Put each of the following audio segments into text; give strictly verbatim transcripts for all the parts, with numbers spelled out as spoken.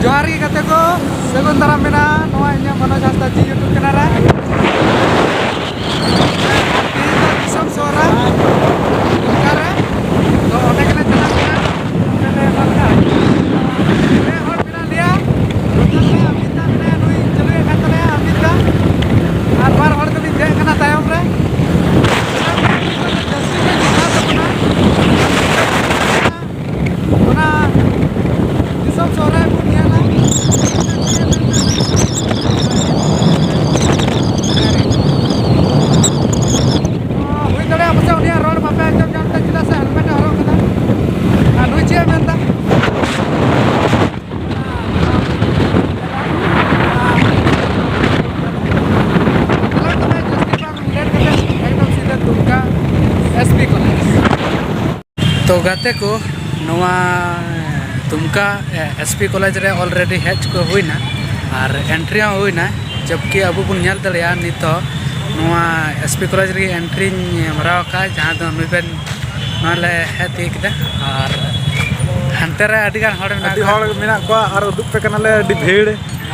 ᱡᱚᱦᱟᱨ ᱜᱮ ᱜᱟᱛᱮ ᱠᱚ, ᱥᱟᱹᱜᱩᱱ ᱫᱟᱨᱟᱢ ᱢᱮᱱᱟᱜᱼᱟ ᱱᱚᱣᱟ ᱤᱧᱟᱹᱜ ᱢᱚᱱᱳᱡᱽ ᱦᱟᱸᱥᱫᱟ ᱡᱤ YouTube ᱪᱮᱱᱮᱞ ᱨᱮ᱾ ᱟᱨ ᱛᱮᱦᱮᱧ ᱫᱚ ᱫᱤᱥᱚᱢ ᱥᱚᱦᱨᱟᱭ ᱫᱩᱢᱠᱟ ᱨᱮ᱾ ᱛᱚ ᱚᱸᱰᱮ ᱜᱮᱞᱮ ᱪᱟᱞᱟᱜ ᱠᱟᱱᱟ᱾ ᱚᱸᱰᱮ ᱞᱮ ᱮᱢᱟ ᱠᱚᱣᱟ᱾ ᱯᱮ ᱦᱚᱲ ᱢᱮᱱᱟᱜ ᱞᱮᱭᱟ᱾ ᱱᱚᱛᱮ ᱨᱮ ᱟᱢᱤᱛ ᱫᱟ ᱢᱮᱱᱟᱭᱟ, ᱱᱩᱭ ᱪᱟᱹᱞᱩᱭᱮᱫ ᱠᱟᱱ ᱛᱟᱞᱮᱭᱟ ᱟᱢᱤᱛ ᱫᱟ᱾ ᱟᱨ ᱵᱟᱨ ᱦᱚᱲ ᱫᱚᱞᱤᱧ ᱫᱮᱡ ᱠᱟᱱᱟ ᱛᱟᱭᱚᱢ ᱨᱮ᱾ ᱡᱟᱹᱥᱛᱤ ᱜᱮ ᱡᱷᱟᱠᱟ ᱛᱟᱵᱚᱱᱟ᱾ ᱚᱱᱟ ᱫᱤᱥᱚᱢ ᱥᱚᱦᱨᱟᱭ ᱵᱚᱱ ᱧᱮᱞᱟ᱾ ᱦᱩᱭ ᱫᱟᱲᱮᱭᱟᱜᱼᱟ ᱯᱟᱥᱮᱡ ᱩᱱᱤᱭᱟᱜ ᱨᱚᱲ ᱵᱟᱯᱮ ᱟᱸᱡᱚᱢ ᱧᱟᱢ ᱮᱫᱟ, ᱪᱮᱫᱟᱜ ᱥᱮ ᱦᱮᱞᱢᱮᱴ ᱮ ᱦᱚᱨᱚᱜ ᱠᱟᱫᱟ᱾ ᱟᱨ ᱱᱩᱭ ᱪᱮᱫ ᱮ ᱢᱮᱱᱫᱟ? ᱪᱟᱞᱟᱜ ᱠᱟᱱᱟ ᱡᱟᱹᱥᱛᱤ ᱵᱟᱝ ᱞᱮᱴ ᱠᱟᱛᱮ ᱮᱠᱫᱚᱢ ᱥᱤᱫᱷᱟᱹ ᱫᱩᱢᱠᱟ ᱮᱥ ᱯᱤ ᱠᱚᱞᱮᱡᱽ᱾ ᱛᱚ ᱜᱟᱛᱮ ᱠᱚ, ᱱᱚᱣᱟ ᱫᱩᱢᱠᱟ, ᱮ, ᱮᱥ ᱯᱤ ᱠᱚᱞᱮᱡᱽ ᱨᱮ already ᱦᱮᱡ ᱠᱚ ᱦᱩᱭᱱᱟ ᱟᱨ entry ᱦᱚᱸ ᱦᱩᱭᱱᱟ, ᱡᱚᱵᱠᱤ ᱟᱵᱚ ᱵᱚᱱ ᱧᱮᱞ ᱫᱟᱲᱮᱭᱟᱜᱼᱟ ᱱᱤᱛᱚᱜ ᱱᱚᱣᱟ ᱮᱥ ᱯᱤ ᱠᱚᱞᱮᱡᱽ ᱨᱮᱜᱮ entryᱧ ᱢᱟᱨᱟᱣ ᱟᱠᱟᱫᱼᱟ, ᱡᱟᱦᱟᱸ ᱫᱚ ᱱᱩᱭ ᱵᱮᱱ ᱱᱚᱣᱟ ᱞᱮ ᱦᱮᱡ ᱛᱤᱭᱳᱜ ᱠᱮᱫᱟ᱾ ᱟᱨ ᱦᱟᱱᱛᱮ ᱨᱮ ᱟᱹᱰᱤ ᱜᱟᱱ ᱦᱚᱲ ᱢᱮᱱᱟᱜ ᱟᱹᱰᱤ ᱠᱚᱣᱟ᱾ ᱦᱚᱲ ᱢᱮᱱᱟᱜ ᱠᱚᱣᱟ ᱟᱨ ᱩᱫᱩᱜ ᱯᱮ ᱠᱟᱱᱟᱞᱮ ᱟᱹᱰᱤ ᱵᱷᱤᱲ᱾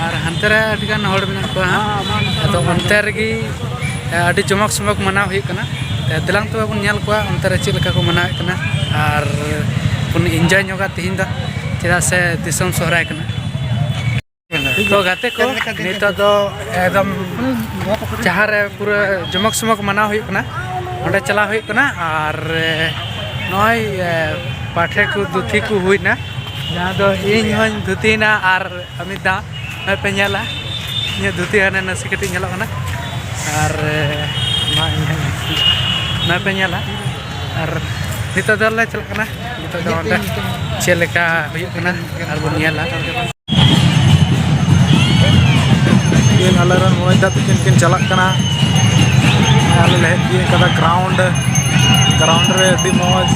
ᱟᱨ ᱦᱟᱱᱛᱮ ᱨᱮ ᱟᱹᱰᱤ ᱜᱟᱱ ᱦᱚᱲ ᱢᱮᱱᱟᱜ ᱠᱚᱣᱟ ᱦᱟᱸᱜ᱾ ᱟᱫᱚ ᱚᱱᱛᱮ ᱨᱮᱜᱮ, ᱮ, ᱟᱹᱰᱤ ᱡᱚᱢᱚᱠ ᱥᱚᱢᱚᱠ ᱢᱟᱱᱟᱣ ᱦᱩᱭᱩᱜ ᱠᱟᱱᱟ᱾ ᱛᱮ ᱫᱮᱞᱟᱝ ᱛᱚᱵᱮ ᱵᱚᱱ ᱧᱮᱞ ᱠᱚᱣᱟ ᱚᱱᱛᱮ ᱨᱮ ᱪᱮᱫ ᱞᱮᱠᱟ ᱠᱚ ᱢᱟᱱᱟᱣᱮᱫ ᱠᱟᱱᱟ᱾ ᱟᱨ ᱵᱚᱱ enjoy ᱧᱚᱜᱟ ᱛᱮᱦᱮᱧ ᱫᱚ, ᱪᱮᱫᱟᱜ ᱥᱮ ᱫᱤᱥᱚᱢ ᱥᱚᱦᱨᱟᱭ ᱠᱟᱱᱟ᱾ ᱛᱚ ᱜᱟᱛᱮ ᱠᱚ, ᱱᱤᱛᱚᱜ ᱫᱚ ᱮᱠᱫᱚᱢ ᱡᱟᱦᱟᱸ ᱨᱮ ᱯᱩᱨᱟᱹ ᱡᱚᱢᱚᱠ ᱥᱚᱢᱚᱠ ᱢᱟᱱᱟᱣ ᱦᱩᱭᱩᱜ ᱠᱟᱱᱟ, ᱚᱸᱰᱮ ᱪᱟᱞᱟᱣ ᱦᱩᱭᱩᱜ ᱠᱟᱱᱟ᱾ ᱟᱨ, ᱮ, ᱱᱚᱜᱼᱚᱭ, ᱮ, ᱯᱟᱴᱷᱮ ᱠᱚ ᱫᱷᱩᱛᱤ ᱠᱚ ᱦᱩᱭᱱᱟ, ᱡᱟᱦᱟᱸ ᱫᱚ ᱤᱧ ᱦᱚᱸᱧ ᱫᱷᱩᱛᱤᱭᱮᱱᱟ᱾ ᱟᱨ ᱟᱨ ᱢᱤᱫ ᱫᱷᱟᱣ ᱱᱚᱜᱼᱚᱭ ᱯᱮ ᱧᱮᱞᱟ, ᱤᱧᱟᱹᱜ ᱫᱷᱩᱛᱤ ᱦᱟᱱᱮ ᱱᱟᱥᱮ ᱠᱟᱹᱴᱤᱡ ᱧᱮᱞᱚᱜ ᱠᱟᱱᱟ᱾ ᱟᱨ, ᱮ, ᱱᱚᱣᱟ ᱤᱧ ᱦᱟᱸᱜ ᱱᱚᱜᱼᱚᱭ ᱯᱮ ᱧᱮᱞᱟ᱾ ᱟᱨ ᱱᱤᱛᱚᱜ ᱫᱚᱞᱮ ᱪᱟᱞᱟᱜ ᱠᱟᱱᱟ, ᱱᱤᱛᱚᱜ ᱫᱚ ᱚᱸᱰᱮ ᱪᱮᱫ ᱞᱮᱠᱟ ᱦᱩᱭᱩᱜ ᱠᱟᱱᱟ ᱟᱨ ᱵᱚᱱ ᱧᱮᱞᱟ᱾ ᱛᱤᱦᱤᱧ ᱟᱞᱮ ᱨᱮᱱ ᱢᱚᱱᱳᱡᱽ ᱫᱟ ᱛᱟᱹᱠᱤᱱ ᱠᱤᱱ ᱪᱟᱞᱟᱜ ᱠᱟᱱᱟ᱾ ᱟᱞᱮ ᱞᱮ ᱦᱮᱡ ᱛᱤᱭᱳᱜ ᱠᱟᱫᱟ ground, ground ᱨᱮ ᱟᱹᱰᱤ ᱢᱚᱡᱽ᱾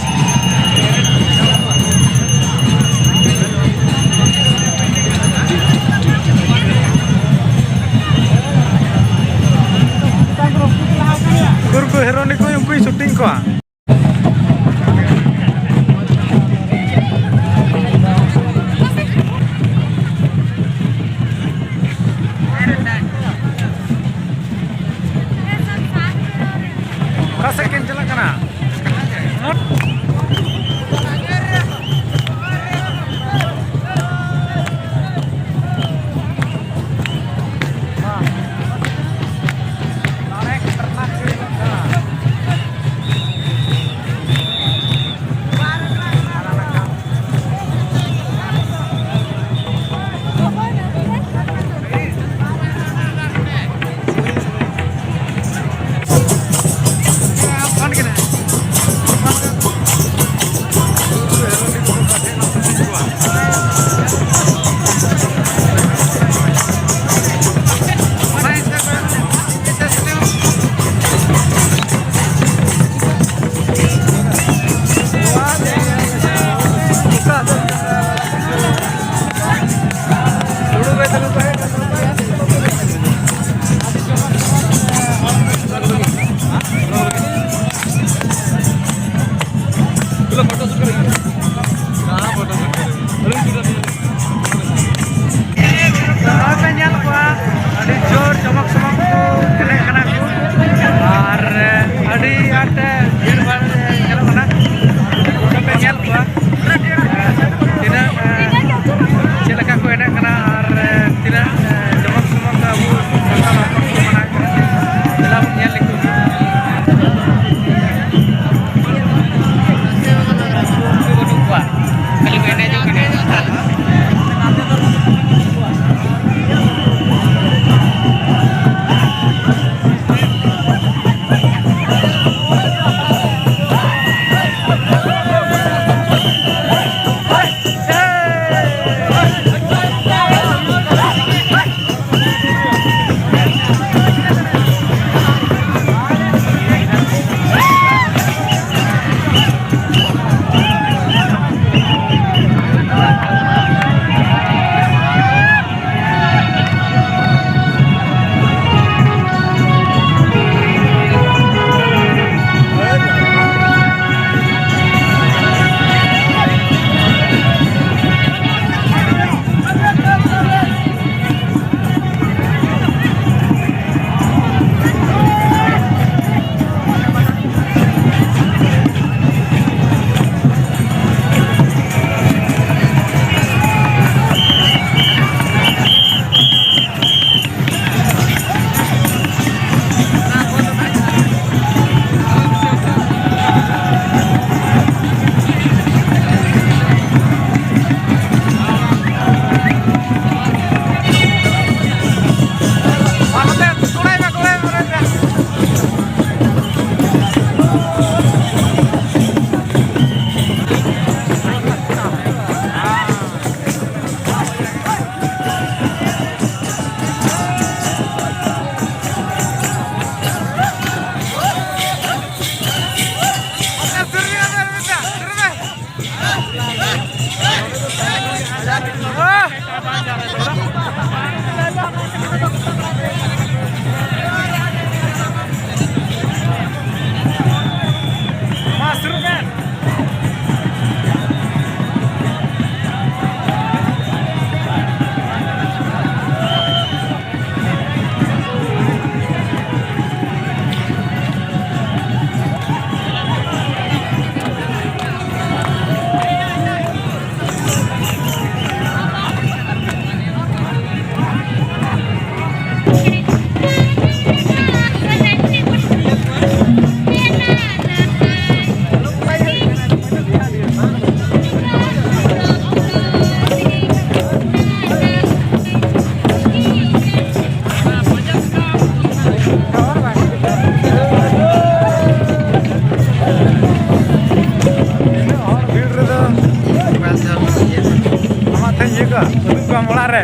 ᱩᱠᱩᱨ ᱠᱚ ᱦᱮᱨᱳᱱᱤ ᱠᱚ ᱩᱱᱠᱩᱧ shooting ᱠᱚᱣᱟ᱾ ᱱᱚᱜᱼᱚᱭ ᱯᱮ ᱧᱮᱞ ᱠᱚᱣᱟ, ᱟᱹᱰᱤ ᱡᱳᱨ ᱡᱚᱢᱚᱠ ᱥᱚᱢᱚᱠ ᱠᱚ ᱮᱱᱮᱡ ᱠᱟᱱᱟ ᱠᱚ, ᱟᱨ ᱟᱹᱰᱤ ᱟᱸᱴ ᱵᱷᱤᱲ ᱵᱷᱟᱲ ᱧᱮᱞᱚᱜ ᱠᱟᱱᱟ᱾ ᱱᱚᱰᱮ ᱯᱮ ᱧᱮᱞ ᱠᱚᱣᱟ ᱛᱤᱱᱟᱹᱜ, ᱪᱮᱫ ᱞᱮᱠᱟ ᱠᱚ ᱮᱱᱮᱡ ᱠᱟᱱᱟ ᱟᱨ ᱛᱤᱱᱟᱹᱜ ᱡᱚᱢᱚᱠ ᱥᱚᱢᱚᱠ ᱟᱵᱚ ᱥᱟᱱᱛᱟᱲ ᱦᱚᱯᱚᱱ ᱠᱚ ᱢᱟᱱᱟᱣ ᱠᱟᱱᱟ᱾ ᱫᱮᱞᱟ ᱵᱚᱱ ᱧᱮᱞ ᱞᱮᱠᱚ ᱜᱮ᱾ ᱠᱚᱣᱟᱢ ᱚᱲᱟᱜ ᱨᱮ?